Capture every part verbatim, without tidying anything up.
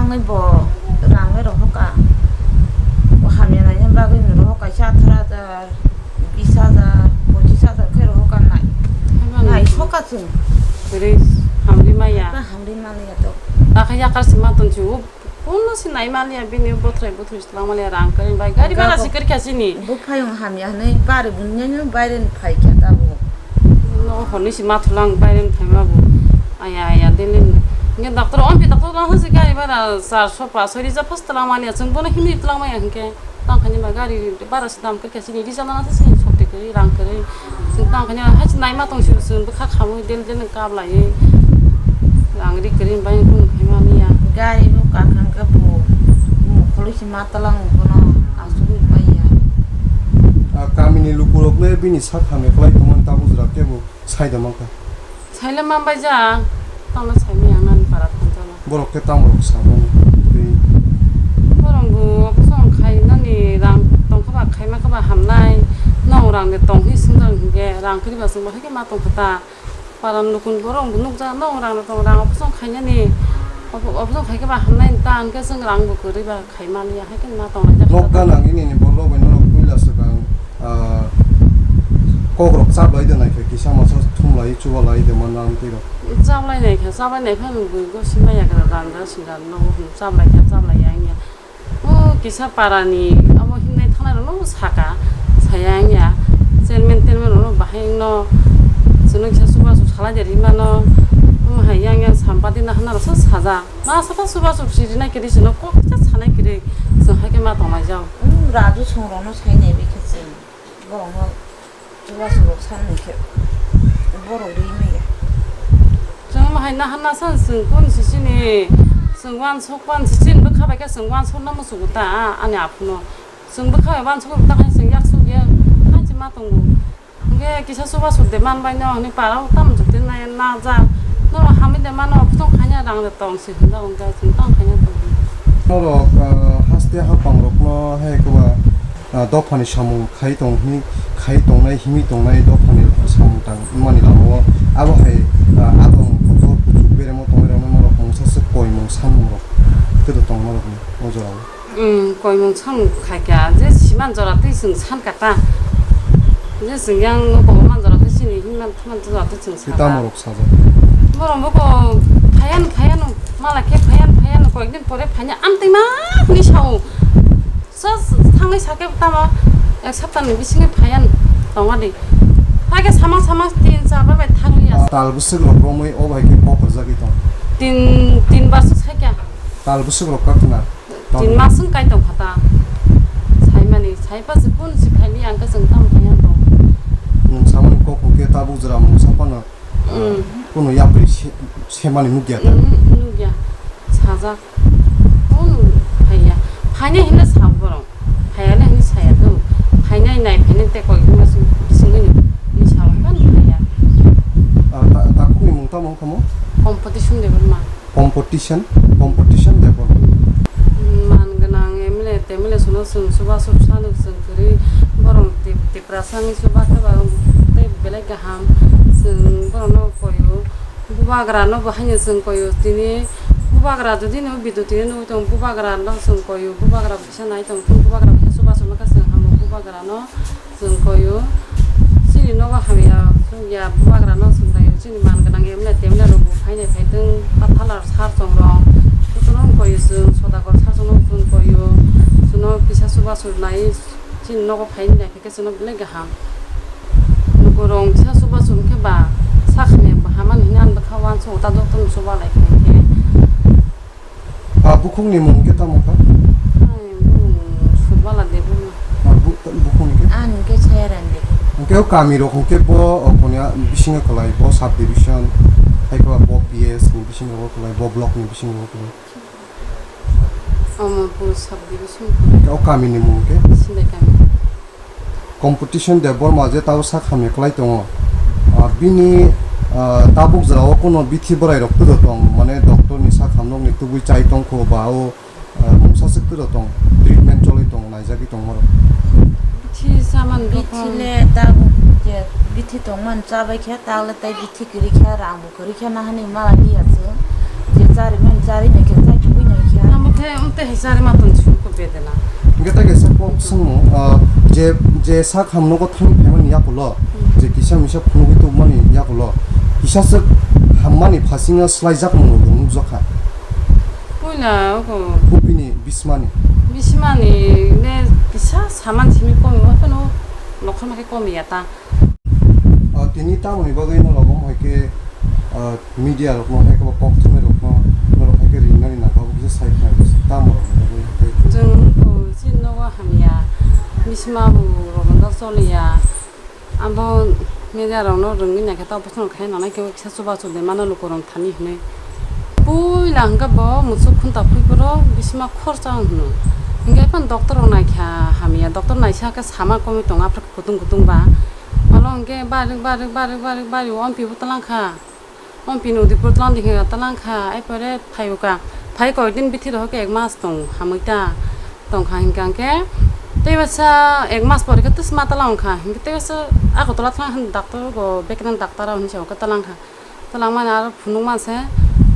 Wngwi bo rang le rohor ka. Bo hamya naina bagwi no rohor kaisa atharo hajar, bis hajar, pochis hajar khe rohor ka nai. Haiba nai soka chwng. Kwrwi hamri maya. Ba hamri maliya to. Takha yakar sima tong si o. Kono si nai maliya bini bothrai bothrai slang maliya rang kwrwi bai. Gari bhara si kwrwi kha sini. Bo phayung hamya hwnwi bari bunya baire phai kha ta bo. No honni si mathulang baire phaima bo. Aya, aya, Delhi ni. Nge doctor, ompi doctor lang hasi gari bara charso paso rija pas talang mani, chwng bono himni talang maya hinkhe. Tang khani ma gari bara si dam khe sini rija lana sini sokte khe rang khe. Chwng tang khani ha si naima tong si chwng bwkha khamwi del del kap lai. Rang ri khe bai kun khe mani ya. Gari bo kakhang khe bo. Mo kholo si ma talang bono asugwi maya. A kamini lukurok le bini sak hamya khlai tongmani tabuk jora kebo. Saida mankha. Saila manbai ja, tangla saimaya ang ani para thangjala. Borok khe tamo rok sabo twi. Borok bo ophuchong khainani rang tongkha ba khaima kha ba hamnai. Nong rang de tong hi swngjak hinkhe rang kwrwi ba chwng bo haikhe ma tongkha ta. Paran nukun borok bo nukjak nong rang de tong rang ophuchong khainani. Ophuchong khaikhe ba hamnai ta hinkhe chwng rang bo kwrwi ba. Khaimani ya, hai khe ma tonglaijak. Nok gana nini ni borok bai norok puila swkang, ah, kok rok chaplai de naikhe kisa masa thumlai chubalai de manna amtwi rok. Chaplai naikhe, chaplai naikhe ang bui go sima ya gra randa sinda nogo hwn chaplai khe chaplai ya wngya. O kisa para ni abo hinai thanai rok no saka saya wngya. Chairman tairman rok no bahai wngno chwngno kisa chubachu salai de rimano. Omo hai yang yang sampati nahana rok sajak. Ma saka suba suk siri nai kiri sino kok kisa sanai kiri song hai khe ma tonglai jao. Hmm, Raju songrokno sai nai bikhe chwng borokno chuba suk rok san nai khe borok ri maya. Chwng ma hai nahan nasan chwng kun sisini chwng wan sok wan sisini bwkha bai khe chwng wan sok namo sugu ta ani aphuno chwng bwkha bai wan sok ta hai chwng yak sok ya hai chwng ma tongo. Hingke kisa chubachu de manbai no hwnwi para o tamo jok de nai najak. Norok hamwi de mano, ophuchong khaina rang de tong se hwnjak, hwnjak chwng tamo khaina tong. Norok, ah, haste haphang rokno hai kwba, ah, dophani samung khai tong hwnwi, khai tongnai, himwi tongnai dophani samung tang mani lama o. Abo hai, ah, adong kotor kuchuk beremo tongnai rokno norok mungsa swk koimung samung rok kwdo tong norokni o jorao. Umm, koimung samung khaikha, je siman jora twi chwng sankha ta. Je chwng yang nogo man jora twi chini hinman thangman jora twi chwng sankha. Tamo rok sajak. Borok bo ko phayan phayan mala khe phayan phayan koyekdin pore phanya amtwi ma hwnwi sao. Sa thangwi sakhe tamo ek saptani bisingo phayan tongadi. Hakhe samang samang tin char bar bai thangli asa. Tal bwswk rok romwi o bai khe kok rwjagwi tong. Tin, tin bar swk saikha. Tal bwswk rok kakhwna. Tin mas wng kai tong kha ta. Saimani, saipa se kun si khaini ang khe chwng tamo khaina tong. Nwng samani kok hwnkhe tabuk jora mungsa phano, ah, mm, kunu yapri se-, semani nukya ta. Mm, nukya. Sajak. Kun phaiya. Phainai hinwi sa borok. Phaiya le hinwi saya to. Phainai nai phainai tei koi hinma sing, singwi ni, ni sa phaiya. Ah, ta-, takhukni mung tamo wngkha mo? Competition de borma. Competition, competition de borok. Man gwnang M L A, M L A sono chwng chubachu sano chwng kwrwi borok Tip-, Tiprasa ni chuba khe ba tei belai kaham chwng borokno koio. Bubagra no bo haino chwng koio tini bubagra jodi no bidu tini nugwi tongo bubagra no chwng koio bubagra kisa nai tong bubagra kisa chubachu nokha chwng hamo bubagra no. Chwng koio, chini nogo hamya, chwng ya bubagra no chwng naio, chini man gwnang emne temne rok bo phainai phaitwng, pathalar sar chong rok, jotono koio chwng, sodagar sar chong no chwng koio, chwngno kisa chubachu nai, chini nogo phainai phaikhe chwngno belai kaham. Lukurok kisa chubachu wngkhe ba, sak hamya bo hamani hinwi ang bwkha uansukgo ta jotono chuba lai khe. Ah, bukhukni mung khe tamo kha? Ai, bung Surbala Debbarma. Ah, bu-, bukhukni khe? Ani khe Sayaran Debbarma. Hwnkhe o kami rok hwnkhe bo, o, koni, ah, bisingo kwlai, bo sub division, hai khe bo P S ni bisingo kwlai, bo block ni bisingo kwlai. Amarpur sub division. Hwnkhe o kami ni mung khe? Sindai kami. Competition Debbarma je tabo sak hamya kwlai tongo. Ah, bini, ah, tabuk jora o kuno bithi bwrai rok twdo tong, mane doctor ni sak hamnok ni tubui chai tong kho ba o, ah, mungsa swk twdo tong, treatment choli tong, naijagwi tong borok. Bithi saman bithi le tabuk je bithi tongmani chabai khe ta le tei bithi kwrwi khe rang bo kwrwi khe nahani mala di ya se. Je chari mani chari nai khe chai tubui nai khe. Te, um, te hisari ma tong chini ko bedena. Hingke ta kaisa kok swngo, ah, je, je sak ham nogo thani phaimani yakulo, Hmm. je kisa misa phunugwi tongmani yakulo, kisa swk hammani phasingo swlaijak mung rok nukjakha. Puila oko Bini bismani. Bismani ne kisa saman simi komi ma phano nokha ma khe komi ya ta. Ah, tini tamoni bagwi norok omo hai khe, ah, media rokno hai khe ba kok thumnai rokno norok hai khe ringnani nangkha, bo kisa sai khnai tamo rokni bagwi hai khe. Chwng bo chini nogo hamya, bisma bo rok no choliya, abo media rokno rwngwi naikhe ta operation khai nanai khe kisa chubachu de mano lukurok thani hinwi. Puila hwnkhe bo musuk khunta phui phuru bisma khorsa wng hwno. Hwnkhe phano doctor rok naikha hamya, doctor naisa khe sama komwi tongo aphuru kutung kutung ba. Olo hwnkhe barik barik barik barik barik o amphi bo twlang kha. Amphi ni udipur twlang di khe twlang kha, aipore phai o ka. Phai koi din bithi rok khe ek mas tong hamwi ta tong kha hwnkhe hwnkhe tei basa ek mas pore khe twsma twlang kha. Hwnkhe tei basa Agartala twlang kha doctor go beknang doctor rok hinwi sa o khe twlang kha. Twlang mani aro phunuk manse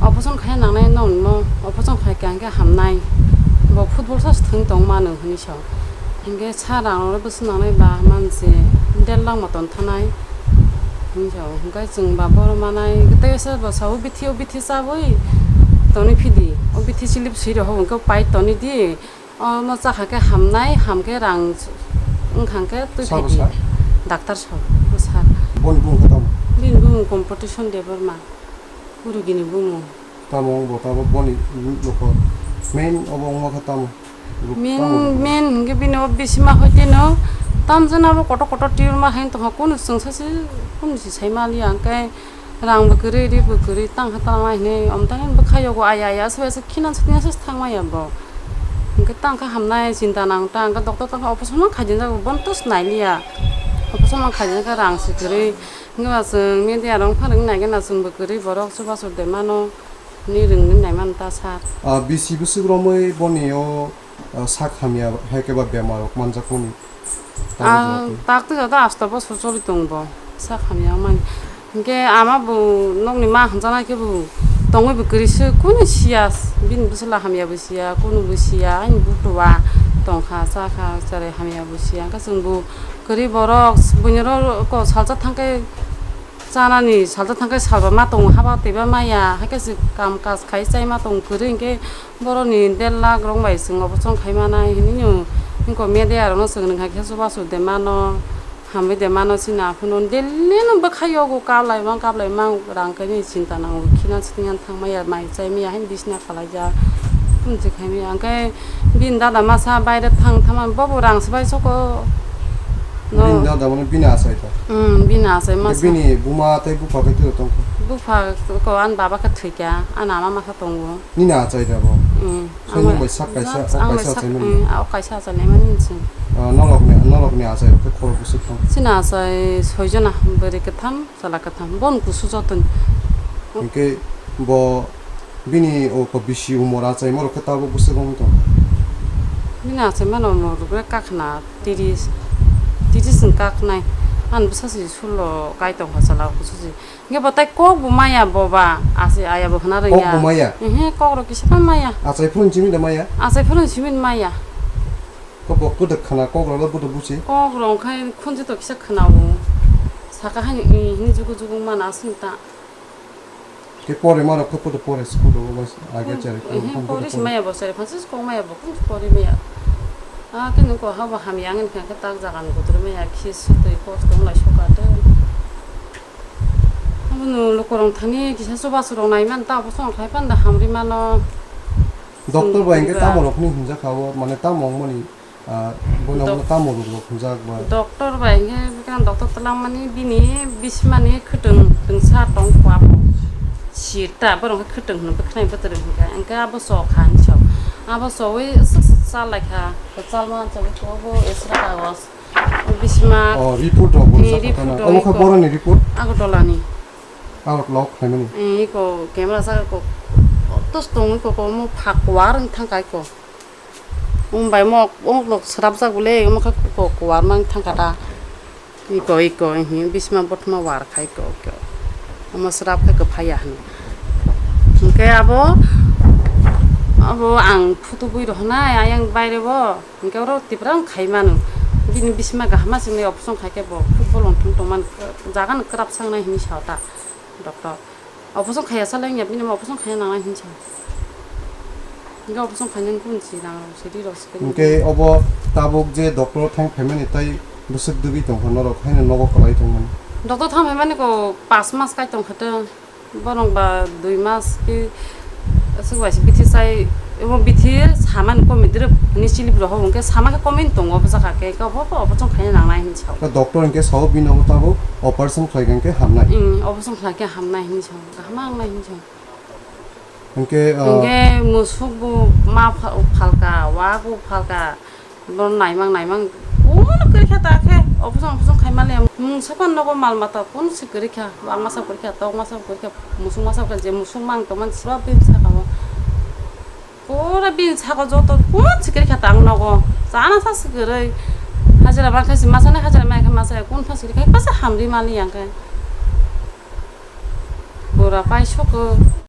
operation khai nangnai nongno operation khai khe hwnkhe hamnai. Bo football sa se thwng tong mano hinwi sa o. Hingke sa rang rok bwswk nangnai ba manse der lakh moton thanai hinwi sa o. Hingke chwng ba bohrok manai tei se bo sa o bithi o bithi chabwi tonwi phidi o bithi slip swi rw hwnke pai tonwi di. Omo chakha khe hamnai, hamkhe rang wngkha khe twi Sabo phai di. Sir? Doctor sabo, o sir. Boni bumung khe tamo? Bini bumung Competition Debbarma, Urugini bumung. Tamo wng bo, tamo boni nokho main obo wngma khe tamo? Main, tamo wng bo? Main hwnkhe bini o bisima hoite no tamjani abo kotor kotor tiyur ma hai tongkha, kunu chwngsa se kunu se sai maliya, hwnkhe rang bo kwrwi, ri bo kwrwi, tang kha tang ma hinwi, omtang bwkha yogo aya aya aswk bai aswk khinan sitini aswk thang maya bo. Hwnkhe tang kha hamnai chinta nang ta, hwnkhe doctor tang kha operation ma khaijinjak bo, bono to swnai liya. Operation ma khaijinjak khe rang se kwrwi, hwnkhe ba chwng media rok phano wngwi nai gana chwng bo kwrwi borok chubachu de mano. Ni rwngwi naimani ta sak. Ah, bisi bwswk romwi boni o, ah, sak hamya hai khe ba bemar rok manjakmani? Ah, tak twi jado asto bosor choli tong bo sak hamya wngmani. Hinkhe ama bo nokni ma hwnjaknai khe bo tongwi bo kwrwi se kunu siya, bini bwswla hamya bo siya, kunu bo siya, ani butua tongkha, chakha, cherai hamya bo siya. Hinkhe chwng bo kwrwi borok buini oro salsa thangkhe chanani salsa thangkhe salba ma tongo, haba twiba maya, haikhe se kam kaj khai chai ma tongo kwrwi, hinkhe borokni der lakh rok bai chwng obo chong khai manai hinwi nw, hinko media rokno chwng rwngkha khe chubachu de mano, hamwi de mano chini aphuru daily no bwkha yogo kaplai mang kaplai mang rang khe nini chinta nango, khina sitini thang maya, mai chai maya, haino bisina kalaijak, tun se khai maya, hinkhe bini dada masa baire thang thangma bobo rang se bai soko. No. Bini dada mane bini achai ta? Hmm, bini achai masa. Bini buma tei bupha khe tiro tongkha? Bupha ko ani baba khe thwikha, ani ama masa tongo. Nini achai da bo? Hmm. Soinung bai sak kaisa, o kaisa achai mani? Hmm, o kaisa achai nai mani hinwi. Ah, norokni, norokni achai rok khe khorok bwswk tong? Chini achai soi jona, bwrwi kwtham, chwla kwtham, bon kusu jotoni. Hinkhe bo bini o ko bisi umor achaima rok khe tabuk bwswk wngwi tongo? Bini achaima no umor rok khe kakhna tiris, tiris ni kaknai. Ani bwsa se sullo kai tongkha chwla kusu se. Hinkhe bo tai kok bo maya bo ba, ase aya bo hwna rwngya. Kok bo maya? Ehe, kok rok kisa ma maya. Achai phuru simi da maya? Achai phuru simi maya. Ko bo kwdwk khna kok rok bo buji? Kok rok khai khunju to kisa khna o. Saka hani, eh, hini jugu jugu mana aswk ta. Ke pore ma rok khe pore school rok bai age chari. Ehe, pore si maya bo chari, phansi kok maya bo, khunju pore maya. Ah, khe nung ko habo hamya ang khe tak jaga ni kotor maya, khis twi kos tong lai soka te. Abono lukurok thani kisa chubachu rok nai man ta, obo song khai panda hamri mano. Doctor bai hwnkhe tamo rokni hwnjak kha o, mane tamo wngmani, ah, boino Doc- tamo rok rok hwnjak ba? Doctor bai hwnkhe bwkha doctor twlang mani bini bisimani khwtwng twngsa tong kha abo. Sir ta borok hwnkhe khwtwng hwno bwkhwnai bwtwrwng hwnkhe, hwnkhe abo chokha hinwi sa. Abo chowi swk swk chal lai kha, chal ma chogwi tongo bo extra kagoj. Bisma. Oh, report rok bo ni sa report kha na. Rok omo kha iko. Boroni report? Agartala ni. Agartala o khlaimani? Eh, iko camera sa ko. Tos tong iko ko mo phak war wng thang kai ko. Mumbai mo ong lok srap jak bole mo kha ko ko war mang thang kata. Iko iko hi bisma botma war khai ko ko. Omo srap khai ko phaya hwn. Hwnkhe abo Abo ang phutu bui rohonai ayang baire bo, hingke oro Tipra wng khai manu. Bini bisima gahama singni operation khai khe bo football wng thung tongmani, jaga no kwrap sangnai hinwi sao ta doctor. Operation khaiya sala wngya bini operation khaina nangnai hinwi sao. Hingke operation khainani kung si nang rok sidi rok sikhe. Hingke obo tabuk je doctor thang phaimani tai bwswk dugui tongkha norok haino nogo kwlai tongmani. Doctor thang phaimani ko pas mas kai tongkha ta. Borong ba dui mas ki aswk bai se bithi sai, ebo bithi saman komi direk ni chilip roho hwnkhe sama khe komi tongo bwsa kha khe, khe obo, obo chwng khaina nangnai hinwi sao. Khe doctor hwnkhe sao bini obo tabuk operation khlai khe hamnai. Hmm, obo chwng khlai khe hamnai hinwi sao, kaham wngnai hinwi sao. Hwnkhe, ah, hwnkhe musuk bo ma pha-, phalka, wa bo phalka. Bo naimang, naimang, kunu kwrwi kha ta khe, operation, operation khai mali, mungsa phano nogo mal mata, kunu se kwrwi kha, bang masa kwrwi kha, tok masa kwrwi kha, musuk masa kwrwi kha, je musuk mang tongmani seba bini saka o. Pura bini saka joto, kunu se kwrwi kha ta ang nogo, chana sa se kwrwi. Hajira ma khe se masa nai, hajira ma khe masa, kunu pha se kwrwi kha, kasa hamri mali yang khe. Bura pai soko.